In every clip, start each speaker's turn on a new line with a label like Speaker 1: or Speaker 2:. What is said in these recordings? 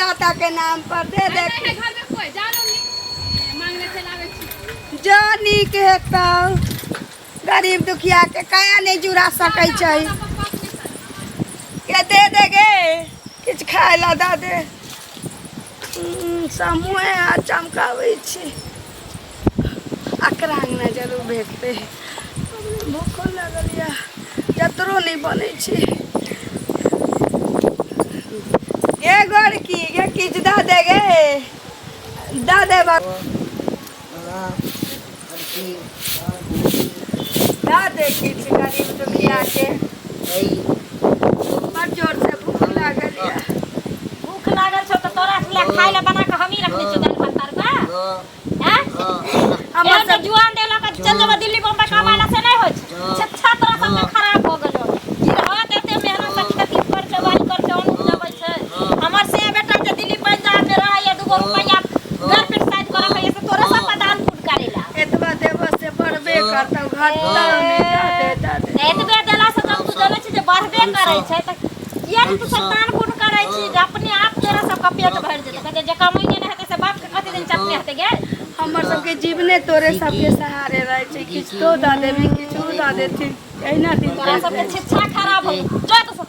Speaker 1: दाता के नाम पर दे दे।
Speaker 2: नहीं है घर में कोई, जानो नहीं मांगने चलावे छी।
Speaker 1: जो नीक हेतौ, गरीब दुखिया के काया नहि जुड़ा सकै छै। के दे दे गे, किछु खाय ला दऽ दे। समूहे हाथ चमकाबै छी। अकरा अङ्गना जरूर भेटतै। भूखो लागल यऽ, जतरो नहि बनै छै। गे गोरकी गे, किछु दऽ दे गे, दऽ दे बा, दऽ दे किछु गरीब दुखियाके। बड़ जोरसँ भूख लागल यऽ।
Speaker 3: भूख लागल छौ तऽ तोरा लए खाय लए बना कऽ हमही रखने छियौ दालि भात तरुआ। हैं?
Speaker 1: हमर
Speaker 3: एहन
Speaker 1: सब
Speaker 3: जे जुआन देलक चल जेबो दिल्ली बम्बई कमाय ला, से नहि होइ छै। शिक्षा तोरा सबके खराब हो गेलो। गिरहत एते मेहनत से खेती कर छै, बाड़ी कर छै, अन्न उपजबै छै। हमर से बेटा जे दिल्ली पंजाब में रहैया, दूगो रुपैआ घर पेट साइड कर रखैया, से तोरे सबके दान पुण्य करेला।
Speaker 1: एतबा देबो से बढ़बे करतौ, घटतौ नहि। दऽ दे, दऽ दे।
Speaker 3: एतबे देला से जब तू जनै छी जे बढ़बे करै छै, तऽ किया ने तू सब दान पुण्य करै छी जे अपने आप तोरा सबके पेट भरि जेतै? कहै जे कमैने नहि हेतै से बाप के कते दिन चटने हेतै गे?
Speaker 1: हमर सबके जीवने तोरे सबके सहारे रहै छै। किछु तो दऽ देबही, किछु उ दऽ देथिन, एहिना दिन
Speaker 3: तोरा सबके शिक्षा खराब हो जो तो सब।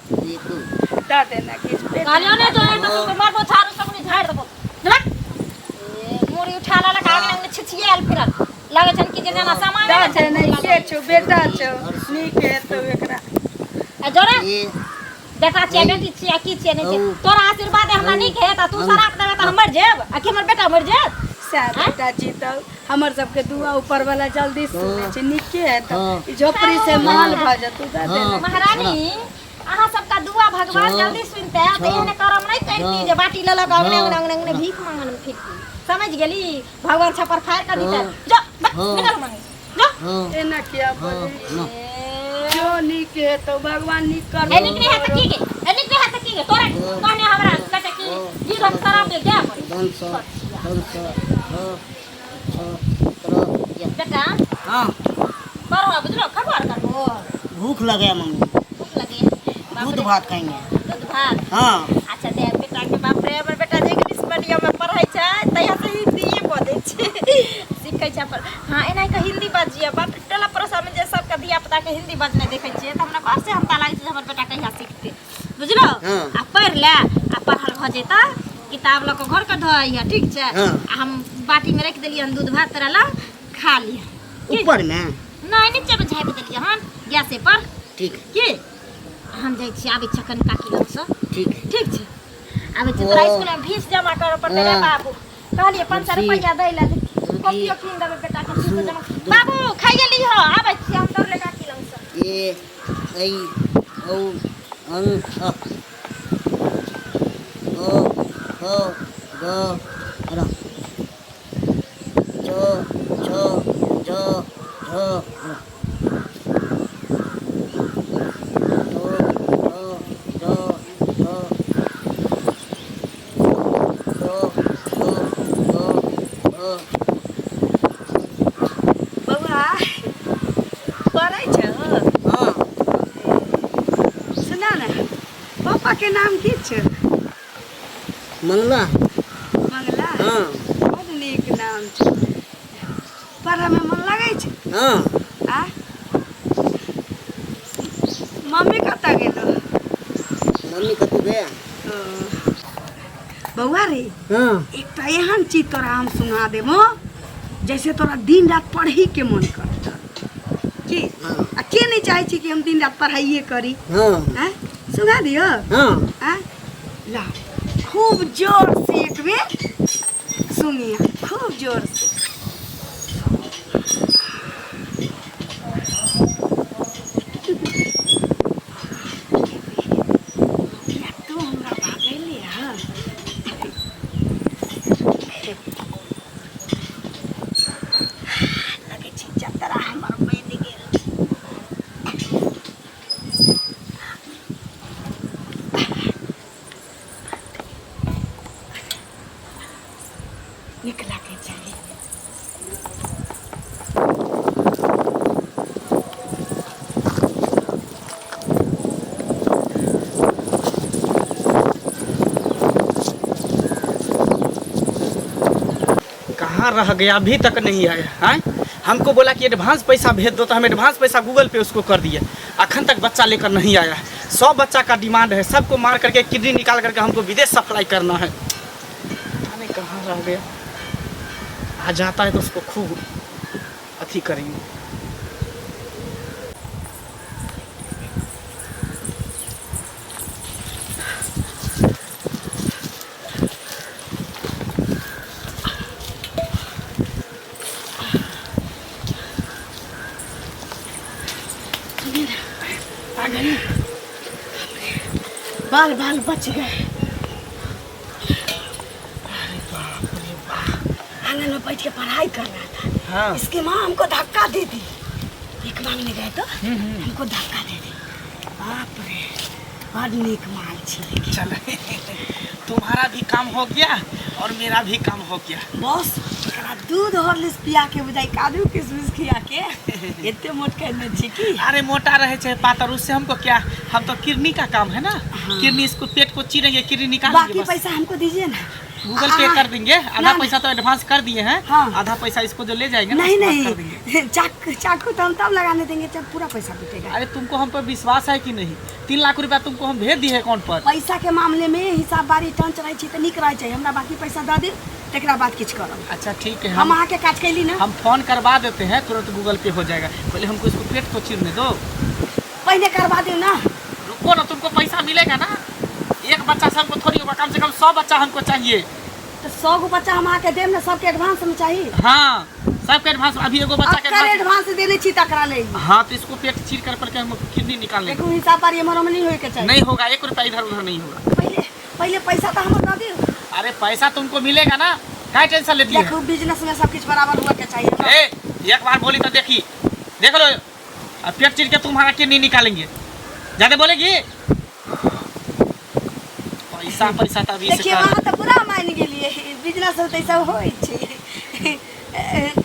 Speaker 1: दऽ देना किछु पेट।
Speaker 3: कहलियौ ने जो तो सब, मारबो झाड़ू सब नहीं झाड़ देबो। रख ए, मुड़ी उठा लेलक, आगे अंगने छिछियाल फिरल लगै छन कि जे जेना सामान।
Speaker 1: दऽ दे नहि के छौ, बेटा छौ, नीक हेतौ एकरा।
Speaker 3: ए जोरे बेटा छियै, बेटी छियै, की छियै नहि छियै, तोरा आशीर्वाद हमरा नीक हेत आ तू शराब देबे तऽ हम मरि जेब आ कि हमर बेटा मरि जेब?
Speaker 1: सएह बेटा जीतौ। हमर सबके दुआ ऊपर वाला जल्दी सुनै छै। नीके हेतौ, ई झोपड़ी से महल भऽ जेतौ। दऽ दे ने।
Speaker 3: महारानी, अहाँ सबका दुआ भगवान जल्दी सुनते तऽ एहन करम नहि करती जे बाटी लेलक अंगने अंगने अंगने अंगने भीख मांगन में फिरती। समझ गेली? भगवान छप्पर फाड़ कऽ दिते। जो निकल मांगे जो।
Speaker 1: एना किया बजै छी? जो नीक हेतौ, भगवान नीक
Speaker 3: ए नीक नहि हेतै की गे? ए नीक नहि हेतै की गे? तोरा कहने हमरा कहै कि जी हम शराब दे दे पड़ी। बेटा।
Speaker 4: हाँ।
Speaker 3: पढ़ो, बुझलो? खबर करबो।
Speaker 4: भूख लगे है मम्मी।
Speaker 3: भूख लगे है? बाप
Speaker 4: दूध
Speaker 3: रे।
Speaker 4: भात खाएंगे।
Speaker 3: दूध भात?
Speaker 4: हाँ।
Speaker 3: अच्छा दे बेटा के। बाप रे, हमर बेटा जे इंग्लिश मीडियम में पढ़ै छै तहिया से हिंदीए बजै छै, सीखै छै अपन। हाँ, एना के हिंदी बजिए। बाप रे, टोला पड़ोसा में जे सबके धिया पुता के हिंदी बजने देखै छियै तऽ हमरा बड़ से हमता लागै छै जे हमर बेटा कहिया सीखतै, बुझलो?
Speaker 4: हाँ।
Speaker 3: आ पढ़ि ले, आ पढ़ल भऽ जेतै किताब लऽ कऽ घर के धो अइहे, ठीक छै?
Speaker 4: हाँ।
Speaker 3: आ हम बाटी में राखि देलियै हन दूध भात तोरा ला, खा लिह।
Speaker 4: ऊपर में?
Speaker 3: नहि, नीचे में झाँपि देलियै हन गैसे पर।
Speaker 4: ठीक।
Speaker 3: की हम जाइ छी, आबै छी कनि काकी लगसँ।
Speaker 4: ठीक है।
Speaker 3: ठीक छै, आबै छी। तोरा स्कूल में फीस जमा करऽ पड़तै रे बाबू। कहलियै 500 रुपैआ दै लए, कॉपियो कीन देबै बेटा के, फीस जमा। बाबू, खाइए लिह, आबै छी हम दौड़ले काकी लगसँ।
Speaker 4: ए ऐ औ अं अ क ख ग र च छ ज झ र ट ठ ड ढ ड ढ ग घ।
Speaker 1: बौआ, पढ़ै छौ?
Speaker 4: हाँ।
Speaker 1: सुना ने, पापा के नाम की छौ?
Speaker 4: मंगला।
Speaker 1: मंगला?
Speaker 4: हाँ।
Speaker 1: बड नीक नाम छै। पढ़ऽमे मन लगै छै?
Speaker 4: हाँ।
Speaker 1: आ मम्मी कतऽ गेलो?
Speaker 4: मम्मी कतू गया।
Speaker 1: ओ, बौआ रे।
Speaker 4: हाँ।
Speaker 1: एकटा एहन चीज तोरा हम सुना देबो जैसे तोरा दिन रात पढ़ही के मन करतौ की।
Speaker 4: हाँ।
Speaker 1: आ के नहीं चाहे छी कि हम दिन रात पढ़ाइए करी?
Speaker 4: हाँ।
Speaker 1: आँय, सुना दियो?
Speaker 4: हाँ।
Speaker 1: आँय, ला, खूब जोर से एक बेर सुनिए, खूब जोर से। किया तू हमरा भागैले हँ? लगै छै जतरा हमर बनि गेल। नीक लागै छै।
Speaker 5: कहाँ रह गया, अभी तक नहीं आया है। हमको बोला कि एडवांस पैसा भेज दो, तो हम एडवांस पैसा गूगल पे उसको कर दिए। अखन तक बच्चा लेकर नहीं आया है। 100 बच्चा का डिमांड है, सबको मार करके किडनी निकाल करके हमको विदेश सप्लाई करना है। पता नहीं कहाँ रह गया। आ जाता है तो उसको खूब अथी करेंगे।
Speaker 1: आ गई, बाल बाल बच गए। आंगन में बैठ के पढ़ाई कर रहा था।
Speaker 5: हाँ।
Speaker 1: इसकी माँ हमको धक्का दे दी, भीख मांगने गए तो हमको धक्का दे दी। बाप रे, बड़ नीक माल छी।
Speaker 5: चल, तुम्हारा भी काम हो गया और मेरा भी काम हो गया।
Speaker 1: बॉस, एकरा दूध हॉर्लिक्स पिया के बुझाई काजू किशमिश खिया के एते मोट करने छी की।
Speaker 5: अरे मोटा रहे चाहे पातर, उससे हमको क्या, हम तो किडनी का काम है ना।
Speaker 1: हाँ।
Speaker 5: किडनी इसको पेट को चीरेंगे, किडनी निकालेंगे।
Speaker 1: बाकी
Speaker 5: बस।
Speaker 1: पैसा हमको दीजिए ना।
Speaker 5: गूगल पे कर देंगे आधा
Speaker 1: ना।
Speaker 5: पैसा तो एडवांस कर दिए हैं।
Speaker 1: हाँ।
Speaker 5: आधा पैसा इसको जो ले जाएंगे ना,
Speaker 1: नहीं
Speaker 5: उसके बाद कर देंगे।
Speaker 1: नहीं, चाकू चाकू तो हम तब लगाने देंगे जब पूरा पैसा टूटेगा।
Speaker 5: अरे तुमको हम पर विश्वास है कि नहीं? 3 लाख रुपया तुमको हम भेज दिए अकाउंट पर।
Speaker 1: पैसा के मामले में हिसाब बारी टंच रहै छी तऽ नीक रहै छै। हमरा बाकी पैसा दऽ दियौ, तकरा बाद किछु करब।
Speaker 5: अच्छा ठीक है।
Speaker 1: हम अहाँके काज कैली ना।
Speaker 5: हम फोन करवा देते हैं, तुरंत गूगल पे हो जाएगा। पहले हमको इसको पेट को चीरने दो।
Speaker 1: पहिने करवा दियौ ना।
Speaker 5: रुको ना, तुमको पैसा मिलेगा ना। एक बच्चा से हमको थोड़ी होगा, कम से कम 100 बच्चा हमको चाहिए।
Speaker 1: तऽ 100 गो बच्चा हम अहाँके देब ने, सबके एडवांस में चाही।
Speaker 5: हाँ, सबके एडवांस। अभी एगो बच्चा के
Speaker 1: अकर
Speaker 5: एडवांस
Speaker 1: एडवांस देने छी तकरा ले।
Speaker 5: हाँ, तो इसको पेट चीर कर पर के हम किडनी निकाल लेंगे।
Speaker 1: देखू, हिसाब बारी एमहर ओमहर नहीं होय के चाही।
Speaker 5: नहीं होगा, 1 रुपया इधर उधर नहीं होगा।
Speaker 1: पहिले पहिले पैसा तऽ हमर दऽ दियौ।
Speaker 5: अरे पैसा तुमको मिलेगा ना, क्या टेंशन लेती है?
Speaker 1: देखू, बिजनेस में सब किछु बराबर हुआ के चाहिए।
Speaker 5: ए, एक बार बोली तो देखी, देख लो, अब पेट चीर के तुम्हारा किडनी निकालेंगे। ज्यादा बोलेगी, पैसा पैसा तभी से
Speaker 1: देखिए,
Speaker 5: कर।
Speaker 1: वहाँ तऽ पूरा मानि गेलियै, बिजनेस होतै सब होइ छै,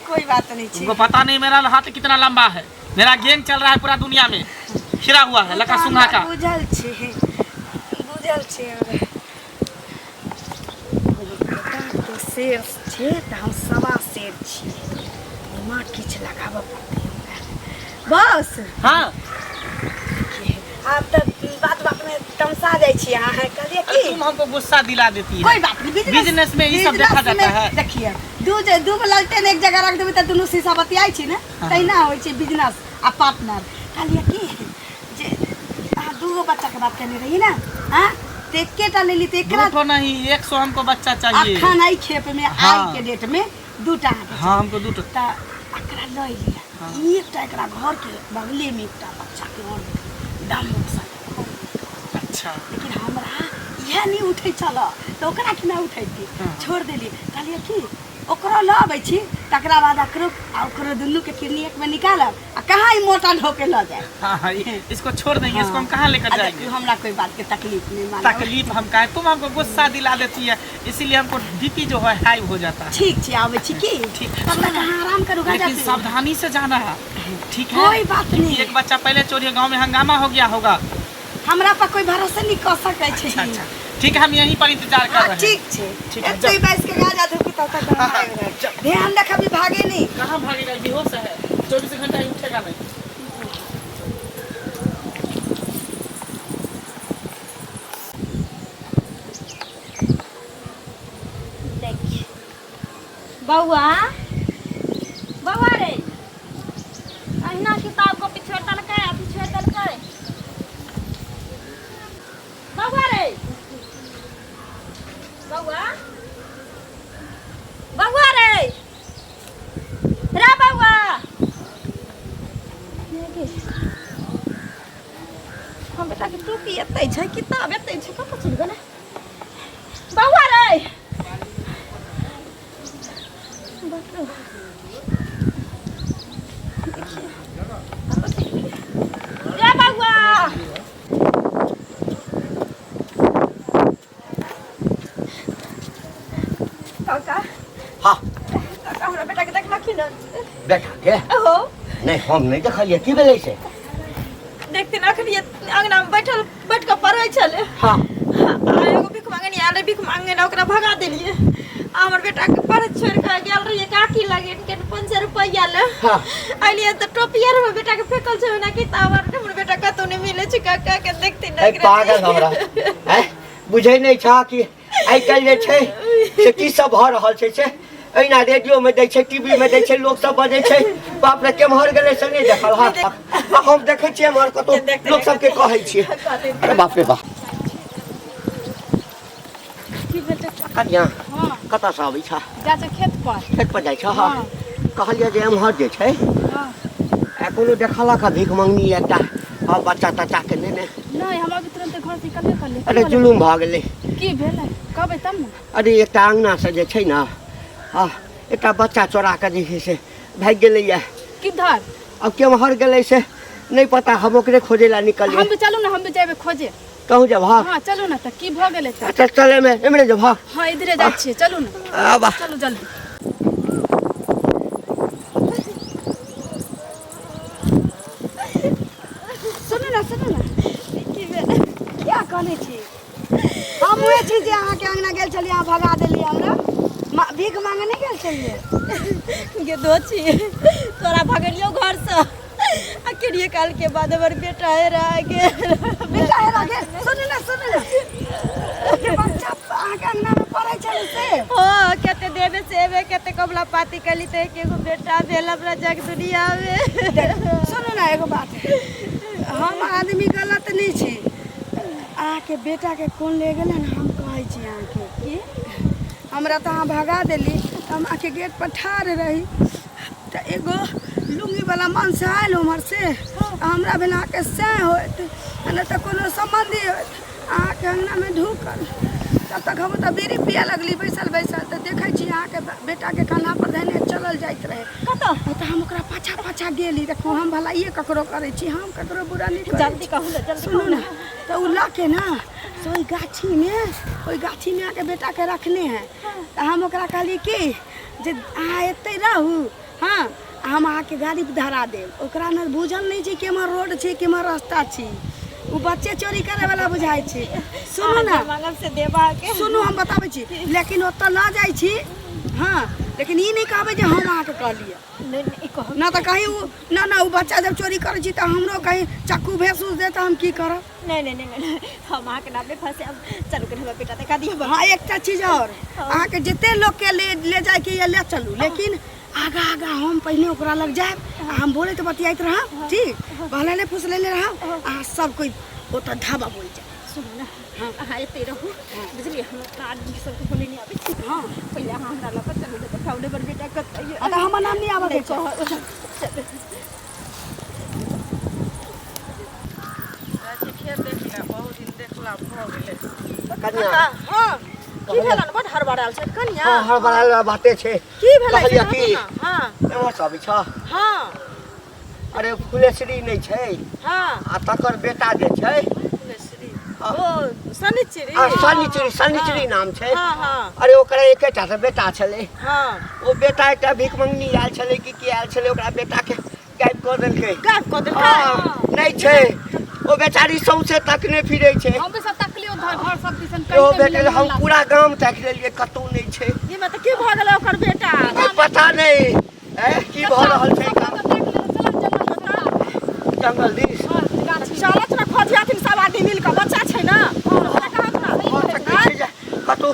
Speaker 1: कोई बात नहीं छै।
Speaker 5: तुमको पता नहीं मेरा हाथ कितना लंबा है। मेरा गैंग चल रहा है, पूरा दुनिया में खिरा हुआ है लका सुंघा का।
Speaker 1: बुझल छै, बुझल छै हमरा। बेटा, तो शेर छै तऽ हम सवा शेर छियै। दिमाग किछु लगाबऽ पड़तै हमरा बस।
Speaker 5: हाँ।
Speaker 1: आब तऽ बात बात में तमसा जाइ छी अहाँ, कहलियै
Speaker 5: अरे
Speaker 1: की
Speaker 5: तुम हमको गुस्सा दिला देती है।
Speaker 1: कोई बात नहीं, बिजनेस
Speaker 5: बिजनेस में ई सब
Speaker 1: बिजनेस
Speaker 5: देखा जाता
Speaker 1: में
Speaker 5: है।
Speaker 1: देखिए, दू जे दू गो लालटेन एक जगह रख देबै तऽ दुनू शीशा बतियाइ छी ने।
Speaker 5: हाँ।
Speaker 1: तहिना होइ छै बिजनेस आ पार्टनर। कहलियै की जे अहाँ दू गो बच्चाके बात करने रही ना, हाँ, तऽ एकेटा लेली तऽ
Speaker 5: दो
Speaker 1: एकरा
Speaker 5: ठो नहीं, 100 हमको बच्चा चाहिए।
Speaker 1: अखन एहि खेप में
Speaker 5: हाँ।
Speaker 1: आई के डेट में दूटा अहाँके
Speaker 5: हाँ, हमको दो ठो।
Speaker 1: तऽ एकरा लऽ लिअ।
Speaker 5: हाँ।
Speaker 1: एकटा एकरा घरके बगलेमे एकटा बच्चाके आओर देखलियै, दम सा।
Speaker 5: अच्छा।
Speaker 1: लेकिन हमरा इएह नहि उठै छल तऽ ओकरा केना उठैती?
Speaker 5: हाँ।
Speaker 1: छोड़ देलियै। कहलियै कि ओकरो लऽ अबै छी, तकरा बाद एकरो आ ओकरो दुनूके किडनी एकमे निकालब आ कहाँ ई मोटा ढोके लऽ जायब।
Speaker 5: हाँ हाँ, इसको छोड़ देंगे, इसको हम कहाँ लेकर
Speaker 1: आ
Speaker 5: जाएंगे?
Speaker 1: देखियौ, हमरा कोई बात के तकलीफ नहीं मानब।
Speaker 5: तकलीफ हम का है, तुम हमको गुस्सा दिला देती है, इसीलिए हमको बीपी जो है हाई हो जाता है।
Speaker 1: ठीक छै, आबै छी की।
Speaker 5: ठीक।
Speaker 1: तब तक अहाँ आराम करू, गाजा
Speaker 5: लेकिन
Speaker 1: पीबू।
Speaker 5: सावधानी से जाना है, ठीक है?
Speaker 1: कोई बात नहीं।
Speaker 5: एक बच्चा पहले चोरी, गांव में हंगामा हो गया होगा।
Speaker 1: हमरा पर कोई भरोसा नहीं कऽ सकै छै।
Speaker 5: अच्छा अच्छा, ठीक है, हम यहीं पर इंतजार कर
Speaker 1: हाँ,
Speaker 5: रहे हैं।
Speaker 1: ठीक छै।
Speaker 5: ठीक है,
Speaker 1: एते बैस के गाजा धूपी तब तक हम
Speaker 5: हाँ, हाँ,
Speaker 1: आबि रहल।
Speaker 5: चल।
Speaker 1: ध्यान रखबी, भागे नहीं।
Speaker 5: कहाँ भागेगा, बेहोश है, 24 घंटा ही उठेगा नहीं।
Speaker 3: देख बौआ, बौआ रे, अहिना किताब कॉपी छोड़ि देलकै, अथी छोड़ि देलकै। बौआ रे, बौआ, बौआ रे, रे बौआ, हम बेटा के टोपी एतै छै, किताब एतै छै, कतऽ चलि गेलै? बौआ रे, बाप रे, देखिए, कतऽ चलि गेलै? रे बौआ। काका।
Speaker 4: हाँ।
Speaker 3: काका, हमरा बेटा के देखलखिन?
Speaker 4: बेटा के?
Speaker 3: हो।
Speaker 4: नहि, हम नहि देखलियै। की भेलै से?
Speaker 3: देखथिन, अखन अंगना में बैठल बैठ कऽ पढ़ै छलै।
Speaker 4: हाँ।
Speaker 3: आ एगो भीख मांगनी आयल रहै, भीख मांगे ने ओकरा भगा देलियै। आ हमर बेटा के पढ़ छोड़ के गेल रहिए काकी लगे के 500 रुपया ले
Speaker 6: हाँ।
Speaker 3: अलिए त टोपिया हमर बेटा के फेकल छै ना किताब आर हमर बेटा कतौ नहीं मिले छै काका के देखते
Speaker 6: ए
Speaker 3: नहीं
Speaker 6: पागल हमरा हैं बुझै नहि छह कि आइ काल्हि जे छै से की सब भऽ रहल छै से एहिना रेडियोमे दै छै टीवीमे दै छै लोक सब बजै छै बाप रे केम्हर गेलै से नहि देखल हँ आ हम देखै छियै एम्हर कतौ लोक सबके कहै छियै अरे बाप रे बाप
Speaker 2: की भेल छै?
Speaker 6: कनिया
Speaker 2: हँ
Speaker 6: कतऽसँ अबै छह
Speaker 2: जाइ छै खेत पर
Speaker 6: खेत पर जाइ छह कहलियै जे एम्हर जे छै
Speaker 2: हँ
Speaker 6: आ कोनो देखलक हँ भीख मंगनी एकटा हँ बच्चा तच्चा के नेने
Speaker 2: नहि हम अभी तुरंत घर से निकलबे करलियै
Speaker 6: अरे जुलुम भऽ गेलै
Speaker 2: की भेलै कहबै तब ने
Speaker 6: अरे एकटा अङ्गनासँ जे छै ने हँ एकटा बच्चा चोरा कऽ जे छै से भागि गेलैए
Speaker 2: किधर
Speaker 6: आब केम्हर गेलै से नहि पता हम ओकरे खोजै लए
Speaker 2: हम
Speaker 6: निकलियै
Speaker 2: भी चलू ने हम भी जेबै खोजे
Speaker 6: कहूँ जब हँ
Speaker 2: हाँ चलू ने तऽ की भऽ गेलै तऽ
Speaker 6: अच्छा चलेमे एम्हरे जब हँ
Speaker 2: हाँ इधरे जाइ छियै चलू ने
Speaker 6: आबा
Speaker 2: चलू जल्दी
Speaker 1: सुनू ने सुनू ने किया कहने छी हम उहे छी जे अहाँके अङ्गना गेल छलियै अहाँ भगा देलियै हमरा भीख मांगे नहि गेल छलियै
Speaker 3: गे दोची तोरा भगलियो घर से आ केरिए काल के बाद हमर बेटा हेरा गेल
Speaker 1: बेटा हेरा गेल सुनू ने सुनू ने जे बच्चा अहाँके अङ्गनामे पढ़ै छलै से
Speaker 3: हाँ कते देवे से एबे कते कमला पाती कली ते एक एगो बेटा भेल हमरा जग दुनिया में
Speaker 1: सुनू ने एगो बात हम आदमी गलत नहि छी अहाँके बेटाके कोन ले गेलै ने हम कहै छी अहाँके की हमरा तऽ अहाँ भगा देली तऽ हम अहाँके गेट पर ठाढ़ रही तऽ एगो लुङ्गीवला मनसँ आयल उम्हरसँ हमरा भेल अहाँके सएह होयत आ नहि तऽ कोनो सम्बन्धी होयत अहाँके अङ्गनामे ढुकल तब तक हम ओतऽ बीड़ी पिए लगली बैसल बैसल तऽ देखै छी अहाँके बेटाके कन्हापर धयने चलल जाइत रहै
Speaker 3: कतऽ
Speaker 1: तऽ हम ओकरा पाछा पाछा गेली देखू हम भलाइए ककरो करै छी हम ककरो बुरा नहि करै
Speaker 3: जल्दी कहू ने जल्दी
Speaker 1: सुनू ने तऽ ओ लऽ के ने से ओहि गाछीमे अहाँके बेटाके रखने है तऽ हम ओकरा कहलियै कि जे अहाँ एतहि रहू हँ हम अहाँके गाड़ी धरा देब ओकरा ने बुझल नहि छै केम्हर रोड छै केम्हर रास्ता छै ओ बच्चे चोरी करैवला बुझाइ छै सुनू ने
Speaker 3: मांगब से देबा के
Speaker 1: सुनू हम बताबै छी लेकिन ओतऽ लऽ जाइ छी हँ लेकिन ई नहि कहबै जे हम अहाँके कहलियै
Speaker 3: नहीं नहीं कहब
Speaker 1: ना तऽ कहीं ओ ना ना ओ बच्चा जब चोरी करै छी तऽ हमरो कहीं चक्कू भेस उस दे तऽ हम की करब
Speaker 3: नहीं नहीं नहीं नहीं हम अहाँके नाम नहीं फंसे अब चलू के हमरा बेटा देखा दिअ
Speaker 1: हाँ एकटा चीज और अहाँके जते लोकके ले ले जाइके यऽ ले चलू लेकिन आगा आगा हम पहिने ओकरा लग जायब आ हम बोलैत बतियाइत रहब ठीक बहलेले फुसलेले रहब अहाँ सब कोइ ओतऽ ढाबा बोल जायब
Speaker 3: सुनू ने अहाँ एते रहू बुझलियै हम अपना आदमी सबके बोले नहीं आबै छी
Speaker 1: हाँ
Speaker 3: पहिले अहाँ हमरा लऽ कऽ चलू ने देखाउ ने हमर बेटा कतऽ यऽ
Speaker 1: आ तऽ हमर नाम नहि आबऽ दै छै
Speaker 3: चलू
Speaker 7: खेत देखला बहुत दिन देखला भऽ गेलै
Speaker 6: कनिया
Speaker 7: हँ की भेलन बड हड़बड़ायल छै कनिया
Speaker 6: हँ हड़बड़ायल बाते छै
Speaker 7: की भेलै से
Speaker 6: कहलियै
Speaker 7: कहू
Speaker 6: की
Speaker 7: ने हँ
Speaker 6: एम्हर से अबै छह
Speaker 7: हँ
Speaker 6: अरे फुलेश्वरी नहि छै
Speaker 7: हँ
Speaker 6: आ तकर बेटा जे छै
Speaker 7: ओ शनिचरी
Speaker 6: आ शनिचरी शनिचरी नाम छै
Speaker 7: हँ हँ
Speaker 6: अरे ओकरा एकेटा तऽ बेटा छलै
Speaker 7: हँ
Speaker 6: ओ बेटा एकटा भीख मंगनी आयल छलै कि की आयल छलै ओकरा बेटाके गायब कऽ देलकै
Speaker 7: गायब कऽ देलकै
Speaker 6: हँ, नहि छै ओ बेचारी सौंसे तकने फिरै छै
Speaker 2: हम भी सब तकलियो उधर घर सब दिसन
Speaker 6: ओ
Speaker 2: कहीं
Speaker 6: बेटे हम पूरा गाम ताकि लेलियै कतहु नहि छै
Speaker 7: ई में तऽ की भऽ गेलै ओकर बेटा
Speaker 6: नहि पता नहि ए की भऽ रहल छै गाम जंगल दिस
Speaker 7: चलत ने खोजियाथिन सब आदमी मिल कऽ बच्चा छै ने ओकरा कहत ने
Speaker 6: भऽ सकै छै जे कतहु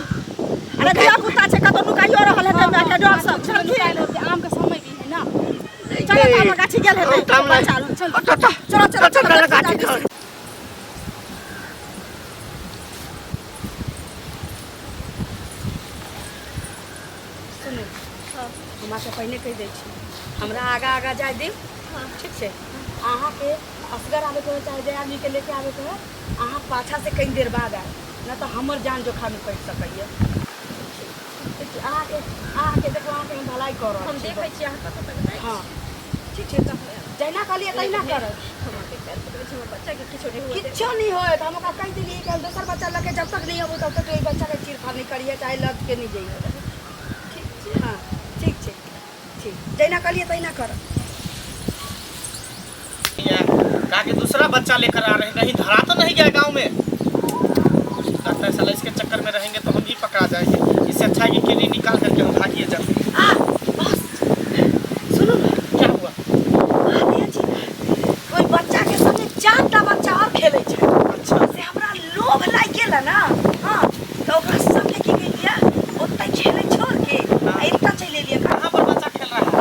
Speaker 7: अरे धिया पुता छै कतौ नुकाइयो रहल हेतै माय के डर सब चलखिन
Speaker 2: आम के समय भी है ना
Speaker 7: चलो तऽ आम गाछी गेल हेतै
Speaker 6: ताम नहि।
Speaker 7: चलू
Speaker 6: चल चल
Speaker 7: चलो चलो
Speaker 6: चल
Speaker 7: चलो
Speaker 6: गाछी चल
Speaker 1: सुनू हम अहाँके पहिने कहि दै छी हमरा आगा आगा जाय देब ठीक छै अहाँके असगर आबैके हो चाहे जाहि आदमीके लेके आबैके हो अहाँ पाछासँ कनि देर बाद आयब नहि तऽ हमर जान जोखामे पड़ि सकैए ठीक छै अहाँके अहाँके देखू अहाँके हम भलाइ कऽ रहल
Speaker 3: हम
Speaker 1: छी
Speaker 3: देखै छियै अहाँ कतऽ तक जाइ
Speaker 1: हँ ठीक छै तऽ जहिना कहलियै तहिना करब
Speaker 3: हम अहाँके पैर पकड़ै छी हमर बच्चाके किछो नहि हुअ देब
Speaker 1: किछो नहि होयत हम ओकरा कहि देलियै कि हम दोसर बच्चा लऽ के जब तक नहि अबू तब तक एहि बच्चाके चीरफाड़ नहि करियै चाहे लऽ के नहि जइयै ठीक छै हँ ठीक छै ठीक जहिना कहलियै तहिना करब
Speaker 5: कहा कि दूसरा बच्चा लेकर आ रहे हैं कहीं धरा तो नहीं गया गांव में लगता है साला। इसके चक्कर में रहेंगे तो हम भी पकड़ा जाएंगे। इससे अच्छा है कि किडनी निकाल करके हम भागिए जाते।
Speaker 1: आ बस सुनू ना।
Speaker 5: क्या हुआ?
Speaker 1: बात ई छै ने, ओहि बच्चा के संगे 4टा बच्चा और खेलै छै।
Speaker 5: अच्छा।
Speaker 1: से हमरा लोभ लागि गेल ने। हाँ, तऽ ओकरा सबके की केलियै, ओतै खेलै छोड़ के आ एतऽ चलि एलियै।
Speaker 5: कहाँ पर बच्चा खेल रहा है?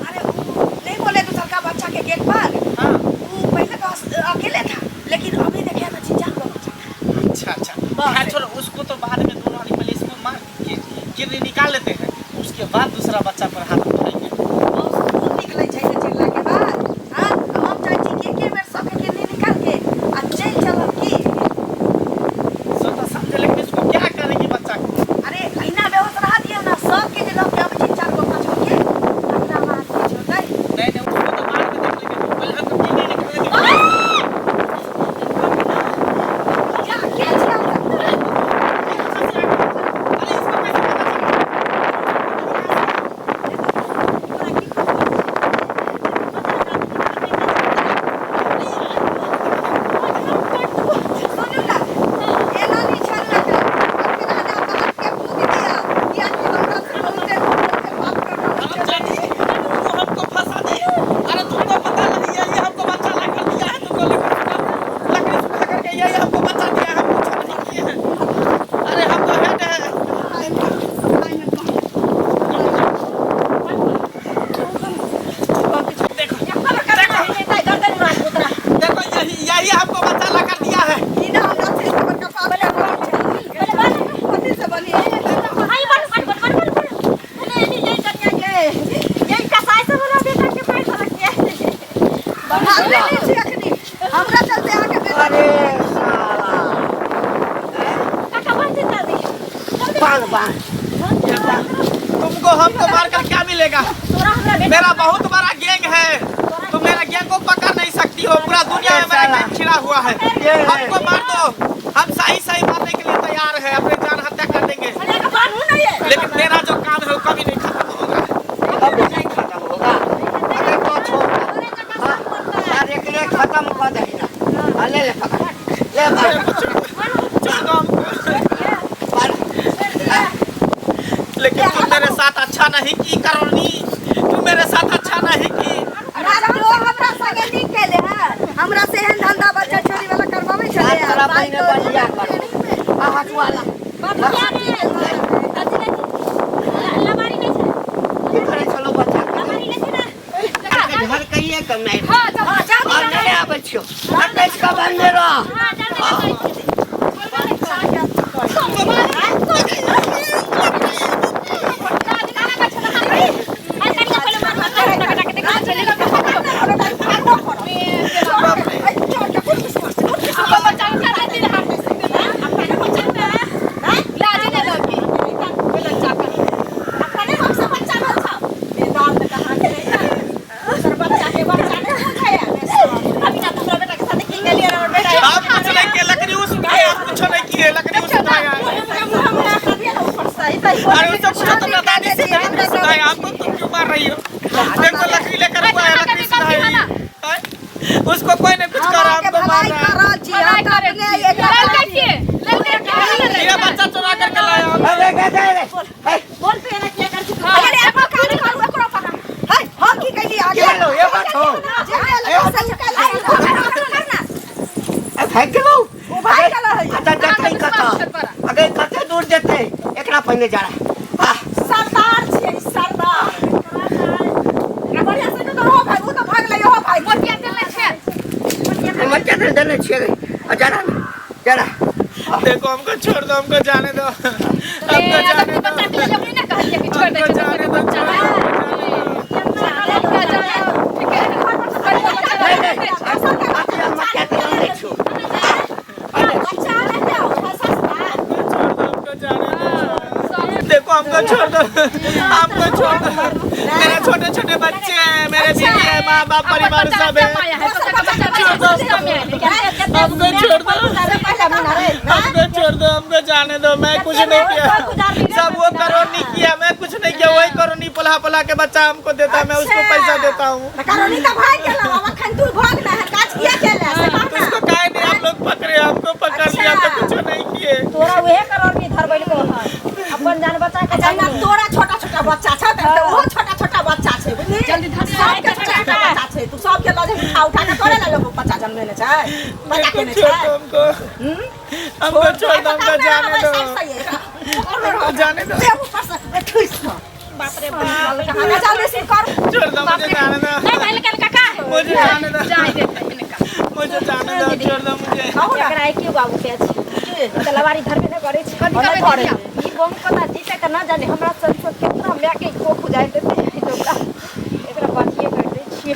Speaker 1: अरे उ नहीं बोले दूसरका बच्चा के गेट पर।
Speaker 5: हाँ।
Speaker 1: उ पहले तो अकेले था, लेकिन अभी देखे तो 4 गो बच्चा था।
Speaker 5: अच्छा अच्छा।
Speaker 1: बस।
Speaker 5: खैर छोड़ो उसको तो बाद में, दोनों आदमी पहले इसको मार के किडनी निकाल लेते हैं, उसके बाद दूसरा बच्चा पर हाथ उठाएंगे।
Speaker 1: बहुत खून निकलै छै ने चिल्ला के बाद। हाँ, हम चाहै छी कि एके बेर सबके किडनी निकाल के आ चलि चलब की।
Speaker 5: सो तो समझे, लेकिन इसको क्या करेंगे बच्चा को?
Speaker 1: अरे अहिना बेहोश रहा दियौ ने, सबके जे लऽ के अबै छै 4 गो 5 गो के, तकरा बाद किछु होतै।
Speaker 5: नहीं नहीं, उसको तो बाद में देख लेंगे, पहले हमको किडनी निकालने दो।
Speaker 1: क्या के छियै?
Speaker 5: अरे इसको कैसे पता चला?
Speaker 1: सुनू ने, एना नहि छल ने, अखन आधा हाथ के फूक दिअ, कियाकि हमरा से बहुते बहुते बात करना
Speaker 5: हम
Speaker 1: छै।
Speaker 5: जानी, वो हमको फंसा दिए। अरे तुमको पता नहीं है, ये हमको बच्चा ला कर दिया है तुमको, लकड़ी सुखा करके ये हमको बच्चा दिया है, हम कुछ नहीं किए हैं। अरे हम तो हेड है। देखो देखो, यही यही हमको बच्चा ला कर दिया है।
Speaker 1: ई ना हमरा से एते बड़का पाप करबै छै। कथी से बनी? भागले नहि छी अखनी। हमरा चलते अहाँके बेटा
Speaker 6: अरे साला बांध बांध।
Speaker 5: तुमको हमको मारकर क्या मिलेगा? मेरा बहुत बड़ा गैंग है, तुम मेरा गैंग को पकड़ नहीं सकती हो। पूरा दुनिया में मेरा गैंग छिड़ा हुआ है। हमको मार दो, हम सही सही मारने के लिए तैयार है, अपने जान हत्या कर देंगे, लेकिन मेरा जो काम है वो कभी नहीं खत्म होगा।
Speaker 6: कभी नहीं खत्म होगा। अरे तो छोड़, हाँ, अरे एकरे खत्म कर दही ना। हाँ, ले ले पकड़ ले बांध
Speaker 5: छोड़ दो हमको।
Speaker 6: बांध।
Speaker 5: लेकिन तुम मेरे साथ अच्छा नहीं की करोनी, तुम मेरे साथ अच्छा नहीं की।
Speaker 1: राजो हमरा संगे नीक केले है, हमरा से एहन धंधा बच्चा छोरी वाला करबाबै छलै।
Speaker 6: हाथ तोरा पहिने बढ़िया कर आ हटुआ ला। की करै छलो बच्चा के? घर कहिए कमाइ और नहीं आबै छियौ, 28 का बांधने रह।
Speaker 5: आप कुछ नहीं किए, लकड़ी उस उठाया, आप कुछ नहीं किए, लकड़ी उस उठाया। अरे उससे पूछो तुमने दादी से लकड़ी सुधाया, हमको तुम क्यों मार रही हो? देखो लकड़ी लेकर हुआ है, लकड़ी सुधाई हैं? उसको कोई नहीं कुछ करा,
Speaker 1: अहाँके
Speaker 5: हमको मार
Speaker 1: भलाई
Speaker 5: रहा है।
Speaker 1: कर रहल छी, हम तऽ अपने एकरा
Speaker 5: ये बच्चा चुरा करके लाया हम।
Speaker 6: अरे गधे रे हे,
Speaker 1: अरे एको काज करू, एकरो पकड़। है, हम की कैली आगे?
Speaker 6: के लो ये बात हो।
Speaker 1: जे केलक से केलक।
Speaker 6: ए भाग गेलौ।
Speaker 1: ओ भागि गेलै।
Speaker 6: अच्छा जतै कतऽ, अगर कते दूर जेतै, एकरा पहिने जा रहा। आह,
Speaker 7: सरदार छियै सरदार। बढ़िया से तो हो भाई, उ तो भागलै हो भाई।
Speaker 6: मच्चा दे देने छियै रे। आ जरा जरा।
Speaker 5: देखो हमको छोड़ दो, हमको जाने दो, हमको जाने दो, हमको जाने दो,
Speaker 6: नहीं नहीं, अभी हम मच्चा दे देने छियौ।
Speaker 7: बच्चा ले जाओ सस्ता।
Speaker 5: छोड़ दो, हमको जाने दो। देखो हमको छोड़ दो, हमको छोड़ दो। मेरे छोटे छोटे बच्चे हैं, मेरे बीवी है, माँ बाप परिवार सब है। छोड़ दो हमको, छोड़ दो हमको, छोड़ दो हमको, जाने दो। मैं कुछ नहीं किया, सब वो करोनी किया, मैं कुछ नहीं किया। वही करोनी पला पला के बच्चा हमको देता है, मैं उसको पैसा देता हूँ।
Speaker 7: करोनी तऽ भागि गेलौ, आब अखन तू भाग ना है, काज किया केले से कह
Speaker 5: तो
Speaker 7: ना।
Speaker 5: उसको काहे नहीं आप लोग पकड़े? हमको पकड़ लिया तो कुछ नहीं किए।
Speaker 7: तोरा करे ला लोग बच्चा जन्मेने छै
Speaker 5: मेरे
Speaker 7: बच्चा
Speaker 5: को
Speaker 7: केने
Speaker 5: छोड़
Speaker 7: छै
Speaker 5: दो हमको। हमको छोड़ दो, हमको जाने दो, हमको जाने दो।
Speaker 3: बाप रे बाप।
Speaker 5: छोड़ दो मुझे, जाने दो।
Speaker 3: नहीं भाई लेकिन काका
Speaker 5: मुझे जाने दो।
Speaker 2: जाय देते हिनका।
Speaker 5: मुझे जाने दो, छोड़ दो मुझे।
Speaker 3: एकरा एके बाबू के अछि तऽ लवारी धरबे नहि करै छै।
Speaker 2: कथी करबै दिदिया?
Speaker 3: ई बम पता जीते तऽ न जाने हमरा सन सन केतना माय के कोख उजाड़ि देतै। तऽ ओकरा एकरा बातिए कर दै छियै।